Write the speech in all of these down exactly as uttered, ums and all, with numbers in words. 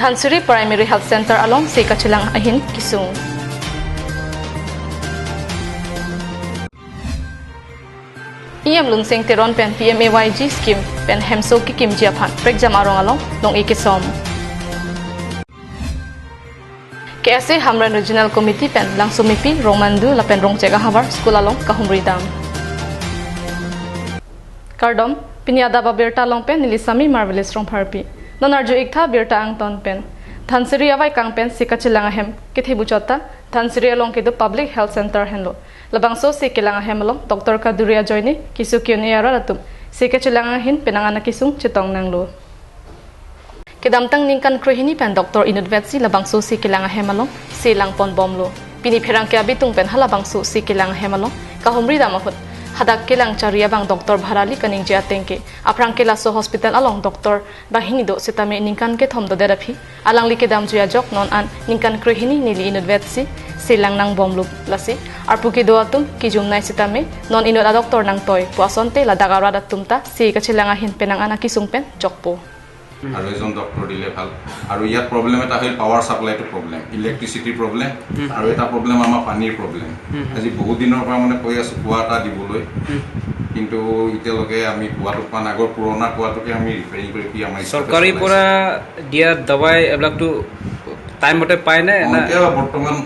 Dhansiri Primary Health Center along se kachelang ahin kesung. E M Lunsing Teron pen P M A Y G scheme pen hemso kekimji aphan prekjam arong along long-e kesom. K S A Hamren Regional Committee pen Langsomepi, Rongmandu lapen Rongchek ahavar school along kahumri dam. Kardom, pini adap abirta along pen neli Sami Marvelous Rongpharpi. Non arju-ik tha birta angton pen. Dhansiri avaikang pen se kachelang ahem kethe buchot ta Dhansiri along kedo Public Health Center henlo. Labangso se kelang ahem along doctor kaduri ajoine keso ke-un-e arat atum se kachelang ahin penang an akesung chetong nanglo. Kedamtang ningkan krehini pen doctor inutvetsi labangso se kelang ahem along se langpon bomlo. Pini pherangke abitung pen halabangso se kelang ahem along kahumri dam ahut hadak kelang chari abang doctor Bharali kaningje ateng ke aphrang ke laso hospital along doctor banghini do setame ningkan kethom dodet aphi alangli kedamjui ajok non an ningkan krehini neli inutvetsi se lang nangbomlo. Lasi arpu kedo atum kejumnei setame non inut adoctor nangtoi pu asonte ladak arat atum ta se kachelang ahin penang an akesung pen jokpo. আৰু এজন ডক্টৰ দিলে ভাল। আৰু ইয়াত প্ৰব্লেম এটা হ'ল পাৱাৰ ছাপ্লাইটো প্ৰব্লেম, ইলেক্ট্ৰিচিটিৰ প্ৰব্লেম, হুম। আৰু এটা প্ৰব্লেম আমাৰ পানীৰ প্ৰব্লেম। হুম, হুম। আজি বহুত দিনৰ পৰা মানে কৈ আছোঁ কুঁৱা এটা দিবলৈ, হুম। কিন্তু এতিয়ালৈকে আমি কুঁৱাটো পোৱা নাই। আগৰ পুৰণা কুঁৱাটোকে আমি ৰিপেয়াৰিং কৰি পি আমাৰ স্কুলতে চৰকাৰী চলাই পৰা আছোঁ। দিয়া দৱাই এইবিলাকতো টাইম মতে পায় নে? অ, না? এতিয়া বৰ্তমান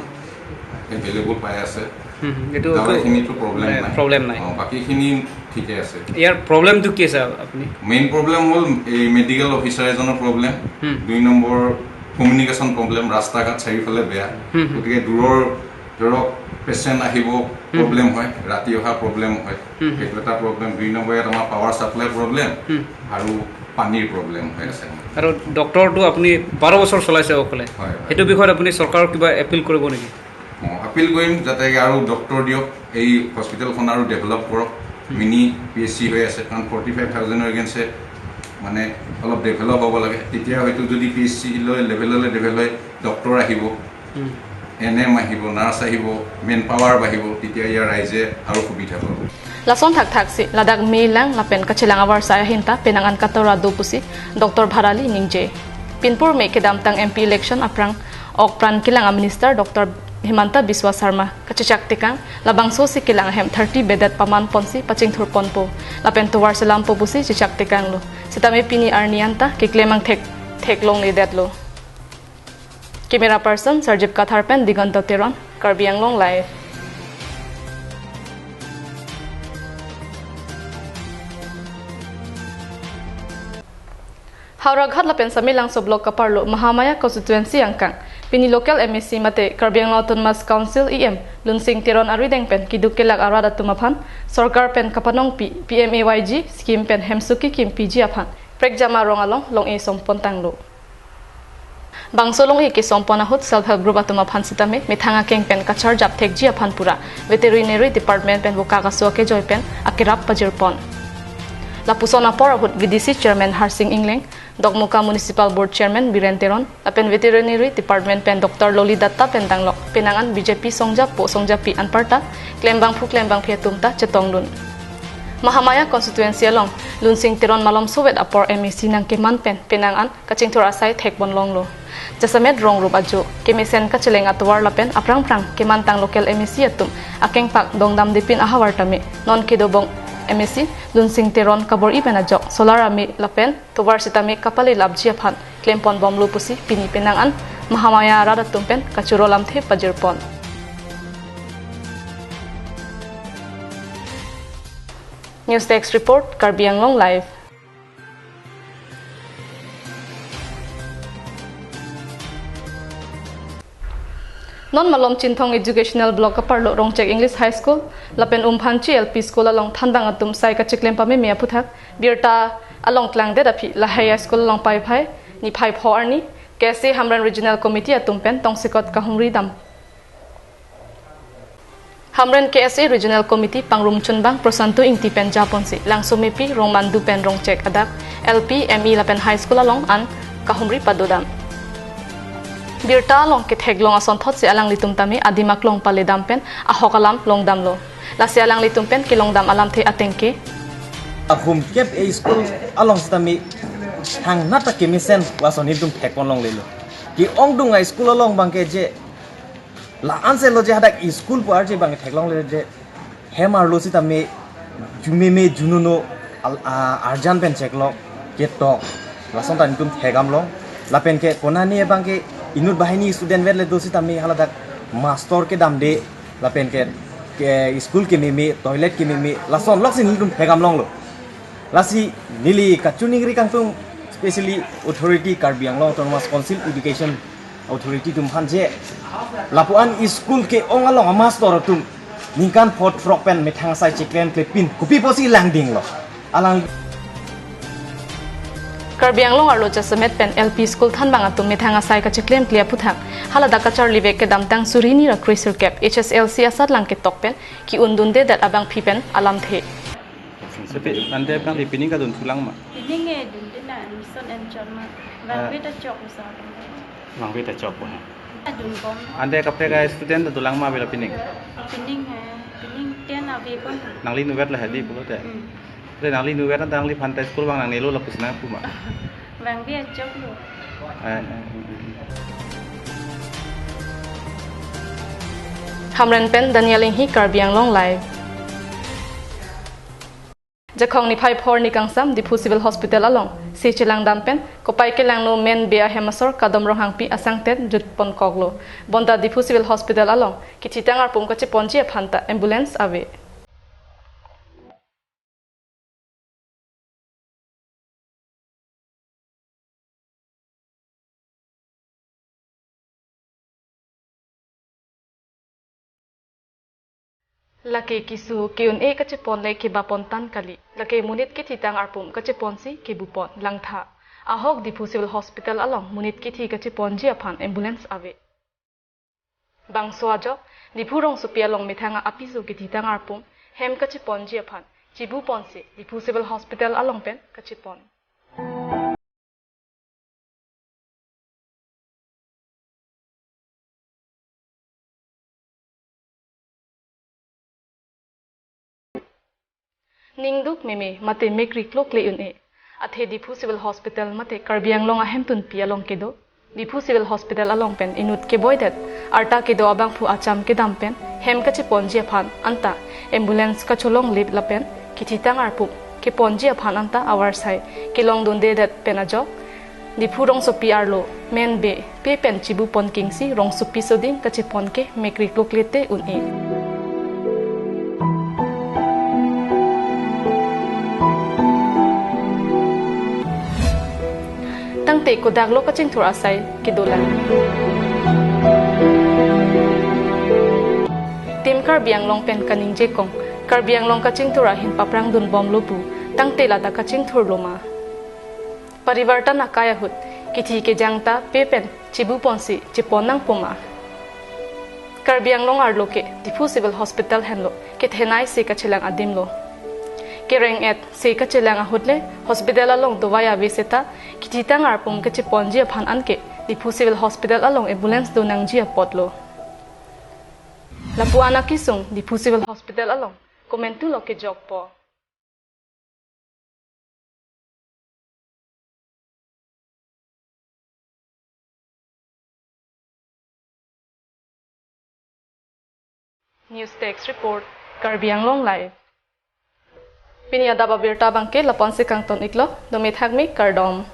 এভেইলেবল পাই আছে। হুম, হুম, এইটো একো দৱাইখিনিতো প্ৰব্লেম মানে নাই। প্ৰব্লেম নাই। অ, বাকীখিনি ঠিকে আছে। ইয়াৰ প্ৰব্লেমটো কি আছে আপুনি? মেইন প্ৰব্লেম হ'ল এই মেডিকেল অফিচাৰ এজনৰ প্ৰব্লেম। হুম। দুই নম্বৰ কমিউনিকেশ্যন প্ৰব্লেম, ৰাস্তা ঘাট চাৰিওফালে বেয়া। হুম, হুম। গতিকে দূৰৰ ধৰক পেচেণ্ট আহিব হুম। প্ৰব্লেম হয়, ৰাতি অহা প্ৰব্লেম হয়, হুম, হুম। সেইটো এটা প্ৰব্লেম। দুই নম্বৰ ইয়াত আমাৰ পাৱাৰ ছাপ্লাই প্ৰব্লেম হুম। আৰু পানীৰ প্ৰব্লেম হৈ আছে। আৰু ডক্টৰটো আপুনি বাৰ বছৰ চলাইছে অকলে। হয়, হয়। সেইটো বিষয়ত আপুনি চৰকাৰক কিবা এপিল কৰিব নেকি? অ, আপিল কৰিম যাতে আৰু ডক্টৰ দিয়ক, এই হস্পিটেলখন আৰু ডেভেলপ কৰক। হুম। মিনি পি এইচ চি হৈ আছে, কাৰণ ফৰ্টি ফাইভ থাউজেণ্ডৰ এগেইনষ্টে মানে অলপ ডেভেলপ হ'ব লাগে। তেতিয়া হয়তো যদি পি এইচ চি লৈ লেভেললৈ ডেভেলপ হয়, ডক্টৰ আহিব, হুম। এন এম আহিব, নাৰ্ছ আহিব, মেন পাৱাৰ বাঢ়িব, তেতিয়া ইয়াৰ ৰাইজে আৰু সুবিধা পাব। Lason thakthaksi ladak me lang lapen kachelang avarsai ahin ta penang an katora do pusi doctor Bharali ningje. Pinpur me kedamtang M P election aphrang ok pran kelang a Minister Doctor Himanta Biswa Sarma kachechak tekang labangso se kelang ahem thirty bedet paman ponsi pachingthur ponpo lapen tovar selampo pusi chechak tekanglo. Setame pini arni an ta keklem angthek theklongledetlo. Camera person Sarjip Kathar pen Diganta Teron, Karbi Anglong Live. Howraghat lapen Samelangso block kaparlo Mahamaya constituency angkang pini local M A C mate Karbi Anglong Autonomous Council E M Lunsing Teron arideng pen keduk kelak arat atum aphan sorkar pen kapanongpi P M A Y G scheme pen hemso kekim piji aphan prekjam arong along long-e sompon tanglo. Bangso long-e kesompon ahut self help group atum aphan sitame methang akeng pen kacharjap thekji aphan pura veterinary department pen vokak aso akejoi pen akerap pajirpon. Lapuson apor ahut V D C chairman Harsing Engleng, Dokmoka Municipal Board chairman Biren Teron lapen veterinary department pen Doctor Loli Datta pen danglok penang an B J P songjapo songjapi anparta klembangphu klembangphi atum ta chetongdun. Mahamaya constituency along Lunsing Teron malom sovet apor M A C nangkeman pen penang an kachingthur asai thekpon longlo. Jasemet rong rup ajo kemesen kacheleng atovar lapen aphrang phrang kemantang local M A C atum akengpak dongdamdepin ahavar tame non kedobong M A C Lunsing Teron kabor-i pen ajok solar ame lapen tovar sitame kapale lapji aphan klempon bomlo pusi pini penang an Mahamaya arat atum pen kachoro lamthe pajirpon. News Desk Report, Karbi Anglong Live. Non malom Chinthong Educational Block kaparlo Rongchek English High School lapen Umphanchi L P School along thandang atum sai kachiklem pameme aphuthak birta along klangdet aphi lahai High School along paiphai niphai pho arni K S A Hamren Regional Committee atum pen tongsekot kahumri dam. Hamren K S A Regional Committee pangrum chunbang Prosanto Ingti pen japonsi Langsomepi, Rongmandu pen Rongchek adak L P, M E lapen High School along an kahumri padodam. Birta along ketheklong asonthotsi alanglitum tame adim aklong paledam pen ahok alam longdamlo. Lasi alanglitum pen kelongdam alamthe ateng ke. Ahum kep e school along sitame thangnat ta kemesen lason itum thekpon longlelo. Ke-ongdung a-school along abangke je la-an selo je hadak school pu arje abangke theklongle je hem arlo sitame jumeme junono al- a- arjan pen cheklok ketok lason ta netum thekdamlong. Lapen ke konane abangke inut banghini student vetle do sitame haladak master kedamde lapen ke, ke school kememe, toilet kememe, lason loksi netum thekdamlonglo. Lasi neli kachiningri kangtung, specially authority Karbi Anglong Autonomous Council Education Authority atum aphan je lapu-an school ke-ong along a-master atum ningkan pho throk pen methang asai cheklemklepin kopi pusi langdinglo. Alang Karbi Anglong arlo jasemet pen L P school thanbang atum methang asai kacheklemkle aphuthak haladak kacharlivek kedamtang suri hini ra kre sirkep H S L C asatlang ketok pen ke-undundedet abangpi pen alamthe. Sepe, ante abang di pining kadun thulang ma? Pining e dundun na, admission enchot ma. Ah. Vangve ta chok usa. Vangve ta chok bo ha. Adun bom. Ante kaprek a-student ta dolang ma avelo pining? Pining e, pining ten avepon. Nangli inutvet la hadi pulote. Hmm. Te nangli inutvet nangli aphan ta school abang nangnelo lapusi nangpu ma? Vangve achoklo. Eh, eh, eh, eh. Hamren pen Daniel Inghi, Karbi Anglong Live. Jakhong niphai phor nikangsam Diphu Civil Hospital along se chelangdam pen kopai kelangno men be ahem asor Kadom Ronghangpi asangten jutponkoklo. Bonta Diphu Civil Hospital along kethitang arpum kacheponji aphanta ambulance ave. Lake keso ke-un-e kachepon le kebapon tan kali. Lake monit kethitang arpum kacheponsi kebupon langtha. Ahok Diphu Civil Hospital along monit kethi kacheponji aphan ambulance ave. Bangso ajok, Diphu rongsopi along methang a-apiso kethitang arpum hem kacheponji aphan chebuponsi Diphu Civil Hospital along pen kachepon. Ningduk meme mate mekri klokle un-e. Athe Diphu Civil Hospital mate Karbi Anglong ahemtunpi along kedo Diphu Civil Hospital along pen inut keboidet arta kedo abangphu acham kedam pen hem kacheponji aphan anta ambulance kacholongle lapen kethitang arpum keponji aphan anta avarsai kelongdundedet pen ajok Diphu rongsopi arlo men be pe pen chebupon kingsi rongsopi soding kachepon ke mekri klokle te un-e. Tangte kodak lo kachingthur asai kedolang. Team Karbi Anglong pen kaningje kong, Karbi Anglong kachingthur ahin paprang dunbomlo pu, tangte lata kachingthurlo ma? Parivartan akai ahut, kethi kejang ta pe pen chebuponsi chepon nangpo ma? Karbi Anglong arlo ke Diphu Civil Hospital henlo kethenei se kachelang adimlo. Kereng-et se kachelang ahut le hospital along dovai ave seta kethitang arpum kacheponji aphan anke Diphu Civil Hospital along ambulance do nangji apotlo. Lapu-an akesung Diphu Civil Hospital along komantu lo kejokpo. News Desk Report, Karbi Anglong Live. Pini adap abirta abangke lapu-ansi kangton iklo, dome thakme kardom.